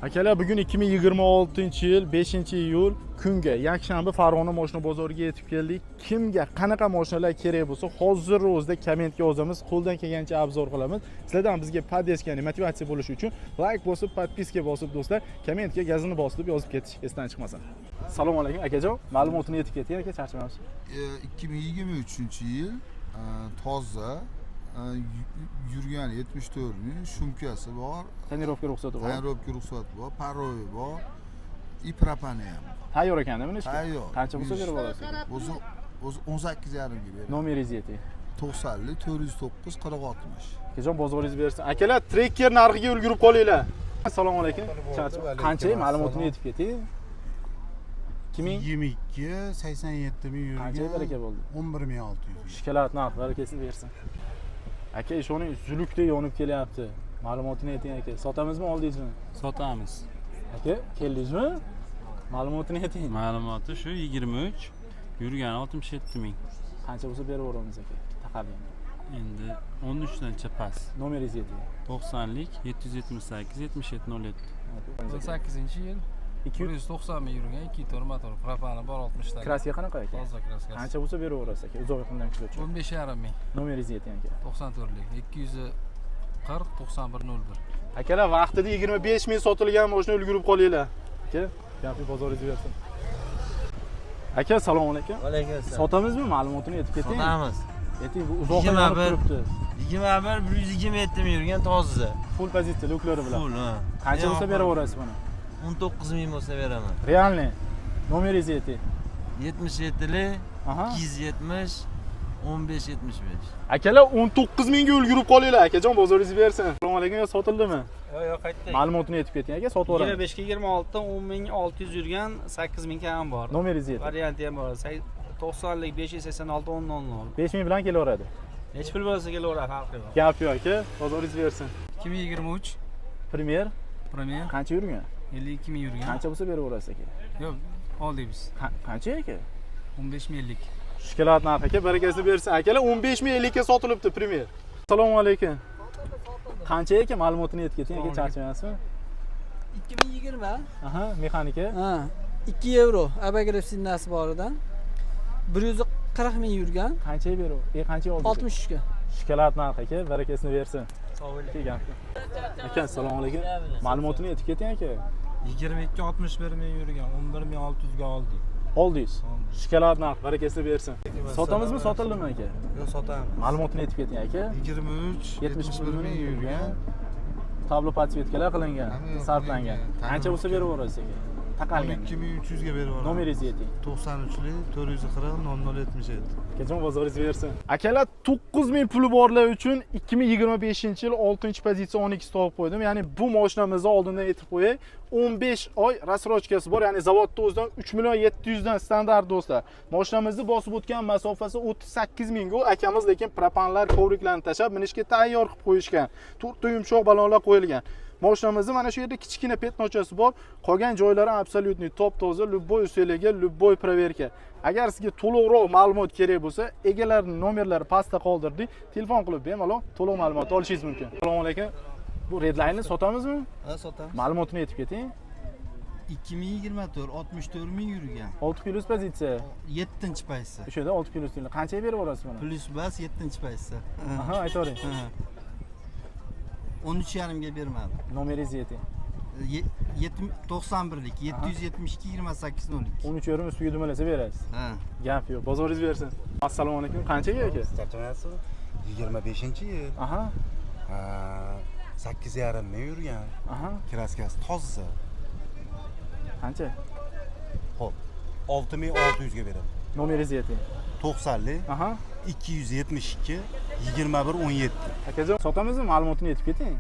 Akalar, bugun 2026-yil 5-iyul kunga, yakshanba, Farg'ona moshina bozoriga yetib keldik. Kimga qanaqa mashinalar kerak bo'lsa, hozir o'zida kommentga yozamiz, qo'ldan kelgancha обзор qilamiz. Sizlardan bizga поддержка, ya'ni motivatsiya bo'lishi uchun layk bosib, подписка bosib, do'stlar, kommentga "gazini bosib" deb yozib ketish esdan chiqmasin. Assalomu alaykum, akajon. Ma'lumotini yetib keting, aka, charchamayapsiz. 2023 yil, toza, yurgani 74 ming, шумка si bor. Тонировка ruxsati bor. Тонировка ruxsati bor, порог i bor и propani ham bor. Tayyor ekanda buni ishga. Tayyor. Qancha bo'lsa berib olasiz? O'zi 18,5 ga beradi. Nomeringizni ayting. 90lik 409 40 60. Akajon, bozoringiz bersin. Akalar, Tracker narxiga ulgurib qolinglar. Assalomu alaykum. Qancha, ma'lumotini yetib keting. 2000 22, 87 ming yurgan. Qancha baraka bo'ldi? 11 600. Shokolad narx, barakasini bersin. Aka, ishoning, zulukdek yonib kelyapti. Ma'lumotini ayting, aka. Sotamizmi, oldingizmi? Sotamiz. Aka, keldingizmi? Ma'lumotini ayting. Ma'lumoti shu, 23, yurgani 67 ming. Qancha bo'lsa berib yuboramiz, aka. Taqalgan. Endi 13dancha past. Nomeringizni ayting. 90lik 778 77 07. 18-yil. 2 190 ming yurgan, 2.4 motor, propani bor, 60 ta. Краска qanaqa, aka? Toza краска si. Qancha bo'lsa berib yuborasiz, aka? Uzoq yaqindan kuzatchi. 15,5 ming. Nomeringizni ayting, aka. 94lik 240 91 01. Akalar, vaqtida 25 ming sotilgan mashina, ulgurib qolinglar. Aka, gapni bozoringizni bersin. Aka, assalomu alaykum. Alaykum assalom. Sotamizmi? Ma'lumotini aytib keting. Sotamiz. Ayting, bu uzoqdan yonib 21. turibdi. 21, 127 ming yurgan, toza. Full pozitsiya, люк lari bilan. Full, ha. Qancha bo'lsa berib yuborasiz buni? 19 ming bo'lsa beraman. Реальный. Nomeringizni ayting. 77lik 270 15 75. Akalar, 19 mingga ulgurib qolinglar. Akajon, bozoringizni bersin. Assalomu alaykum, yo sotildimi? Yo'q, qaytdik. Ma'lumotini aytib keting, aka, sotib yuboramiz. 25 ga 26, 10 600 yurgan, 8 ming kam bor. Nomeringizni ayting. Varianti ham bor. 90lik 586 10 00. 5 ming bilan kelaveradi. Nechi pul bo'lsa kelaveradi, farqi yo'q. Gap yo'q, aka. Bozoringiz bersin. 2023. Premier. Premier. Qancha yurgan? 52 ming yurgan. Qancha bo'lsa berib yuborasiz, aka? Yo'q, oldik biz. Qancha, aka? 15 ming 50. Shokolad narxi, aka, barakasini bersin. Akalar, 15 ming 50 ga sotilibdi Premier. Assalomu alaykum. Qancha, aka, ma'lumotini aytib keting, aka, charchamayapsizmi? 2020. Aha, mexanika. Ha, 2 yevro, обогрев сиденья si bor edi. 140 ming yurgan. Qanchaga berib? Qanchaga oldingiz? 63 ga. Shokolad narxi, aka, barakasini bersin. Kelgan. Aka, assalomu alaykum. Ma'lumotini aytib keting, aka. 22, 61 ming yurgan, 11 600 ga oldik. Oldingiz. Shokolad narx, barakasini bersin. Sotamizmi, sotildimi, aka? Yo'q, sotamiz. Ma'lumotini aytib keting, aka. 23, 71 ming yurgan. Tablo подсветка lar qilingan, Hamma sarflangan. qilingan. Qancha bo'lsa berib yuborasiz, aka? Taqalgan. 12 300 ga berib yuboraman. Nomeringizni ayting. 93lik 440 00 77. Akajon, bozoringiz bersin. Akalar, 9 ming puli borlar uchun 2025-yil 6 pozitsiya 12 topib qo'ydim. Ya'ni bu mashinamizni oldindan aytib qo'yay. 15 oy рассрочка si bor. Ya'ni zavodda o'zidan 3 million 700 dan standart, do'stlar. Mashinamizni bosib o'tgan masofasi 38 ming. U akamiz lekin propanlar, коврик larni tashlab minishga tayyor qilib qo'yishgan. To'rtta yumshoq balonlar qo'yilgan. Mashinamizni mana shu yerda kichkina пятно chasi bor. Qolgan joylari абсолютный top toza, любой uselaga, любой проверка. Agar sizga to'liqroq ma'lumot kerak bo'lsa, egalarining nomerlari pastda qoldirdik. Telefon qilib bemalol to'liq ma'lumot olishingiz mumkin. Assalomu alaykum. Bu Redline'ni sotamizmi? Ha, sotamiz. Ma'lumotini aytib keting. 2024, 64 ming yurgan. 6 plyus pozitsiya. 7 pozitsiya. O'sha yerda 6 plyus deyiladi. Qanchaga berib yuborasiz buni? Plyus bas 7 pozitsiya. Aha, aytavering. Ha. 13,5 ga bermadim. Nomeringizni ayting. 91lik 772 28 02. 13,5 ustiga dumalasa berasiz. Ha. Gap yo'q. Bozoringiz bersin. Assalomu alaykum. Qanchaga, aka? Charchamayapsizmi? 25-yil. 8,5 ming yurgan. Краска si toza. Qancha? Xo'p. 6600 ga beraman. Nomeringizni ayting. 90lik 272 21 17. Akajon, sotamizmi? Ma'lumotini aytib keting.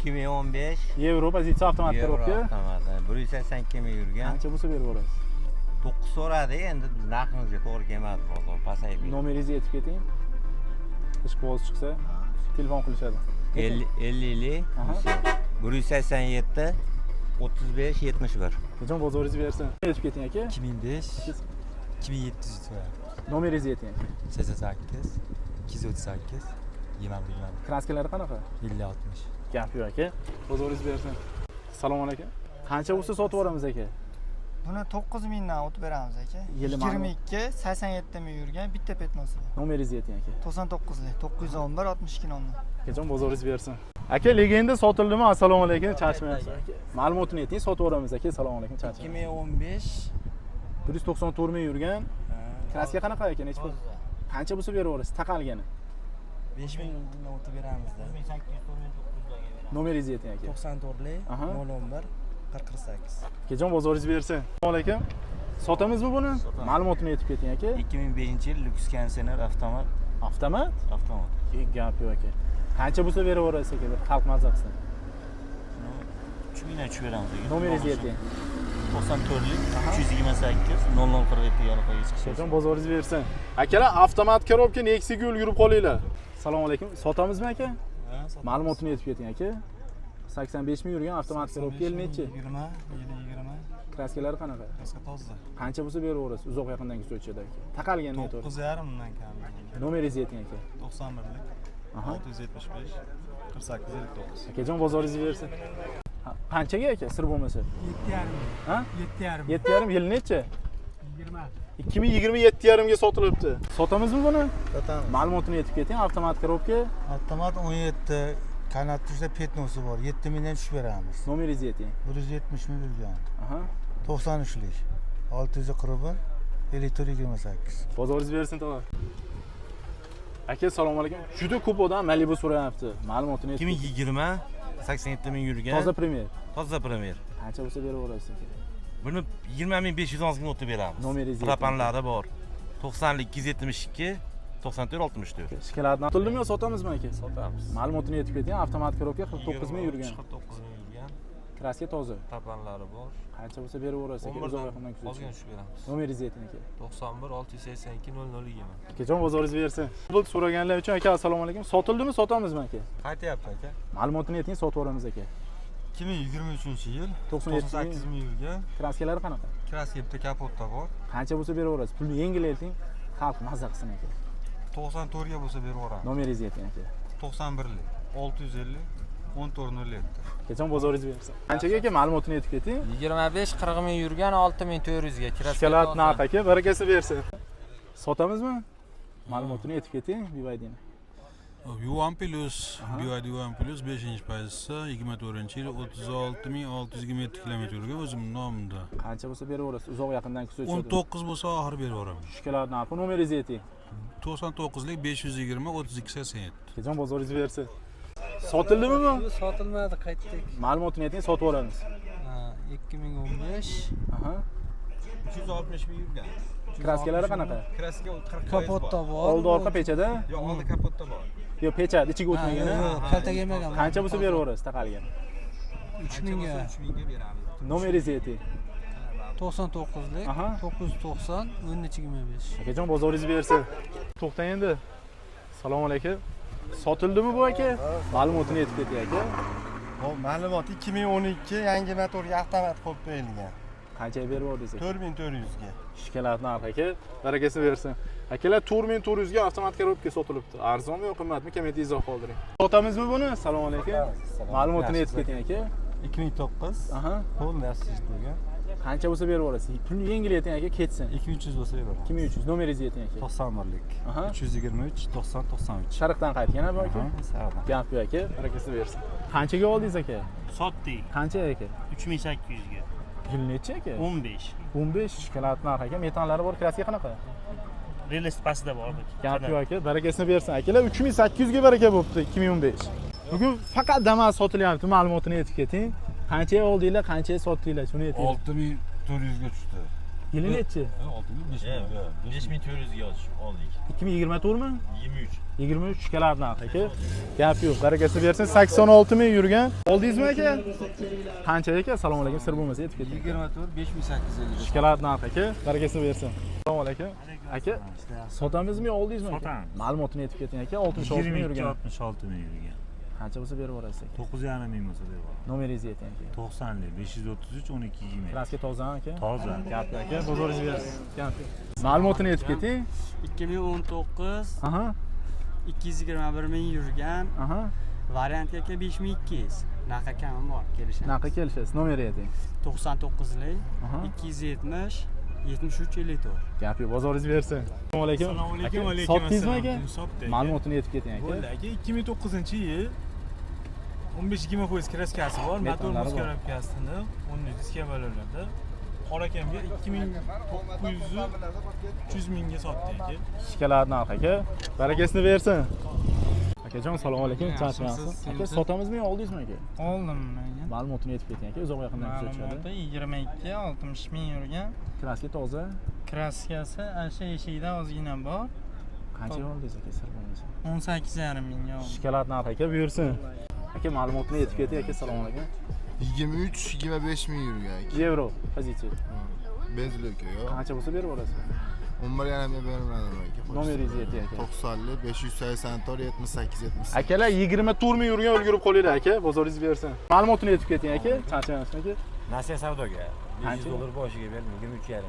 2015. Yevro pozitsiya, avtomat Yevro коробка. Avtomat. 182 ming yurgan. Qancha bo'lsa berib yuborasiz? 9 so'radi, endi biz narximizga to'g'ri kelmadi, bozor pasayib ketdi. Nomeringizni aytib keting. Ishqiboz chiqsa telefon qilishadi. 50 50lik 187 35 71. Akajon, bozoringiz bersin. Aytib keting, aka. 2005, 2700 so'radi. Nomeringizni ayting. 88 238 21 21. Краска lari qanaqa? 50 60. Gap yo'q, aka. Bozoringiz bersin. Assalomu alaykum. Qancha bo'lsa sotib yuboramiz aka? Buni 9000 dan o'tib beramiz aka. Yili ma'lum. 22 87 ming yurgan, bitta пятно si bor. Nomeringizni ayting aka. 99lik 911 62 00. Akajon, bozoringiz bersin. Aka, Legenda sotildimi? Assalomu alaykum, charchamayapsiz aka. Ma'lumotini ayting, sotib yuboramiz aka. Assalomu alaykum, charchamayapsiz. 2015. 194 ming yurgan. Краска qanaqa aka, nechi pul? Qancha bo'lsa berib yuborasiz, taqalgani? 5000 dan o'tib beramizda. Nomeringizni ayting aka. 94lik 011 4048. Akajon, bozoringiz bersin. Assalomu alaykum. Sotamizmi buni? Ma'lumotini aytib keting aka. 2005 yil lyuks konditsioner, avtomat. Avtomat? Avtomat. Gap yo'q aka. Qancha bo'lsa berib yuborasiz aka, bir xalq maza qilsin. 3000 dan tushib beramiz aka. Nomeringizni ayting. 94lik 328 0047 ga aloqaga chiqish. Akajon, bozoringiz bersin. Akalar, avtomat коробка Nexia'ga ulgurib qolinglar. Assalomu alaykum. Sotamizmi aka? Ma'lumotini aytib keting aka. 85 ming yurgan avtomat коробка, yil nechi? 20, yili 20. Краска lari qanaqa? Краска toza. Qancha bo'lsa berib yuborasiz uzoq yaqindan kutuvchida aka. Taqalgan to'g'ri. 9,5 dan kam. Nomeringizni ayting aka. 91lik 675 48 59. Akajon, bozoringiz bersin. Qanchaga aka, sir bo'lmasa? 7,5. Ha? 7,5. 7,5, yil nechi? 20. 2027,5 ga sotilibdi. Sotamizmi buni? Sotamiz. Ma'lumotini aytib keting, avtomat коробка. Avtomat 17, kanat tuzda пятно si bor. 7000 dan tushib beramiz. Nomeringizni ayting. 170 ming yurgan. 93lik 641 54 28. Bozoringiz bersin, tog'a. Aka, assalomu alaykum. Juda ko'p odam Malibu so'rayapti. Ma'lumotini aytib. 2020 87 ming yurgan. Toza Premier. Toza Premier. Qancha bo'lsa berib yuborasiz aka? Buni 20500 ozgina o'tib beramiz. Nomeringizni ayting. Klapanlari bor. 90lik 272 94 64. Shokoladni sotuldimi yo sotamizmi aka? Sotamiz. Ma'lumotini aytib keting, avtomat коробка 49 ming yurgan. 49 ming yurgan. Краска toza. Klapanlari bor. Qancha bo'lsa berib yuborasiz aka, uzoq yaqindan kuzatib. Ozgina tushib beramiz. Nomeringizni ayting aka. 91 682 00 20. Akajon, bozoringiz bersin. Bu so'raganlar uchun aka, assalomu alaykum. Sotildimi, sotamizmi aka? Qaytyapti aka. Ma'lumotini ayting, sotib yuboramiz aka. 2023-yil 98 ming yurgan. Краска lari qanaqa? Краска bitta kapotda bor. Qancha bo'lsa berib yuborasiz. Pulni yengil ayting, xalq maza qilsin aka. 94 ga bo'lsa berib yuboramiz. Nomeringizni ayting aka. 91lik 650 1407. Akajon, bozoringiz bersin. Qanchaga aka, ma'lumotini aytib keting. 25 40 ming yurgan, 6400 ga. Краска Shokolad narx aka, barakasi bersin. Sotamizmi? Ma'lumotini aytib keting, BYDni. Yuan Plus, BYD Yuan Plus 5 pozitsiya, 24 yil 36627 km yurgan, o'zimning nomimda. Qancha bo'lsa berib yuborasiz, uzoq yaqindan kuzatishadi. 19 bo'lsa oxiri berib yuboraman. Shokolad narxi, nomeringizni ayting. 99lik 520 32 87. Akajon, bozoringiz bersin. Sotildimi bu? Sotilmadi, qaytdik. Ma'lumotini ayting, sotib yuboramiz. 2015. 360 ming yurgan. Краска lari qanaqa? Краска 40 Kapotda bor. Oldi orqa pechada? Yo'q, oldi kapotda bor. Yo'q, pecha ichiga o'tmagan. Yo'q, kaltak yemagan. Qancha bo'lsa berib yuborasiz taqalgan? 3000 ga. 3000 ga beramiz. Nomeringizni ayting. 99lik 990 1325. Akajon, bozoringiz bersin. To'xtang endi. Assalomu alaykum. Sotildimi bu aka? Ma'lumotini aytib keting aka. Bu ma'lumot 2012 yangi motorga avtomat qo'yib berilgan. Qanchaga berib yubordingiz aka? 4400 ga. Shokolad narx aka, barakasini bersin. Akalar, 4400 ga avtomat коробка sotilibdi. Arzonmi yo qimmatmi? Kommentda izoh qoldiring. Sotamizmi buni? Assalomu alaykum. Ma'lumotini aytib keting aka. 2009. Полный assist bo'lgan. Qancha bo'lsa berib yuborasiz. Pulni yengil ayting aka, ketsin. 2300 bo'lsa berib yuboramiz. 2300. Nomeringizni ayting aka. 91lik. 323 90 93. Sharqdan qaytgan bu aka? Sharqdan. Gap yo'q aka, barakasini bersin. Qanchaga oldingiz aka? Sotdik. Qancha aka? 3800 ga. Yil nechi aka? 15. 15 shokolad narx aka. Metanlari bor, краска qanaqa? Reles pastida bor bu. Gap yo'q aka, barakasini bersin. Akalar, 3800 ga baraka bo'libdi 2015. Bugun faqat Damas sotilyapti, ma'lumotini aytib keting. Qanchaga oldinglar, qanchaga sotdinglar, shuni ayting. 6400 ga tushdi. Yili nechi? 5400 ga oldik. 2024 mi? 23. 23 shokolad narx aka. Gap yo'q, barakasini bersin. 86 ming yurgan. Oldingizmi aka? Qancha aka? Assalomu alaykum, sir bo'lmasa aytib keting. 24 5850. Shokolad narx aka, barakasini bersin. Assalomu alaykum. Aka, sotamizmi yo oldingizmi aka? Sotamiz. Ma'lumotini aytib keting aka, 66 ming yurgan. 66 ming yurgan. Qancha bo'lsa berib yuborasiz aka? 9,5 ming bo'lsa berib yuboramiz. Nomeringizni ayting aka. 90lik 533 12 20. Краска toza aka? Toza. Gap yo'q aka, bozoringiz bersin. Gap yo'q. Ma'lumotini aytib keting. 2019. 221 ming yurgan. Variant aka 5200. Narxi kami bor, kelishamiz. Narxi kelishasiz. Nomeri ayting. 99lik Aha. 270 73 54. Gap yo'q, bozoringiz bersin. Assalomu alaykum. Assalomu alaykum, Aka, alaykum sotdingizmi assalom. aka? Sotdik. Ma'lumotini yetib keting aka. Bo'ldi aka, 2009-yil 15-20% краска si bor, motor Metanlari bor. коробка sini 10 diska bo'laveradi. Qora akamga 2900 300 mingga sotdik aka. Shokolad narxi aka. Barakasini bersin. Akajon, assalomu alaykum. Charchamayapsiz? Aka, sotamizmi yo oldingizmi aka? Oldim aka. Ma'lumotini yetib keting aka, uzoq yaqindan kuzatishadi. Ma'lumoti 22 60 ming yurgan. Краска toza. Краска si ana shu eshikda ozgina bor. Qancha oldingiz aka, sir bo'lmasa? 18,5 mingga oldim. Shokolad narxi aka, buyursin. Aka, ma'lumotini yetib keting aka, assalomu alaykum. 23 25 ming yurgan aka. Yevro pozitsiya. Benzinli aka yo'q. Qancha bo'lsa berib yuborasiz? 11,5 ga bermadim aka. Nomeringizni ayting aka. 90 584 78 78. Akalar, 24 ming yurgan, ulgurib qolinglar aka, bozoringiz bersin. Ma'lumotini yetib keting aka, charchamayapsiz aka. Nasiya savdoga Qancha? 500 dollar boshiga berdim, 23,5.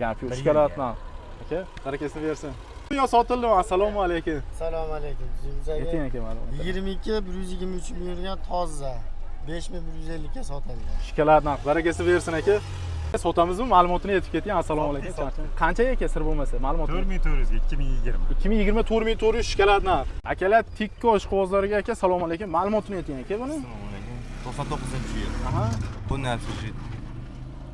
Gap yo'q, Bir shokolad yilga. narx. Aka, barakasini bersin. Dunyo sotildimi? Assalomu alaykum. Assalomu alaykum. Ayting aka ma'lumot. 22 123 ming yurgan, toza. 5150 ga sotildi. Shokolad narx, barakasini bersin aka. Sotamizmi? Ma'lumotini yetib keting. Assalomu alaykum. Qancha aka, sir bo'lmasa? Ma'lumot. 4400 ga 2020. 2020 4400 shokolad narx. Akalar, Tikko ishqibozlariga aka, assalomu alaykum. Ma'lumotini ayting aka buni. Assalomu alaykum. 99-yil. Aha. Полный обслужить.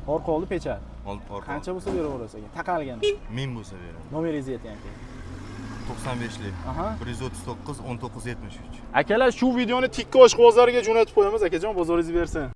Orqa oldi pechat. Olib. Qancha bo'lsa beraverasiz aka? Taqalgan. 1000 bo'lsa beraman. Nomeringizni ayting aka. 95lik. Aha. 139 19 73. Akalar, shu videoni Tikko ishqibozlariga jo'natib qo'yamiz, akajon, bozoringiz bersin.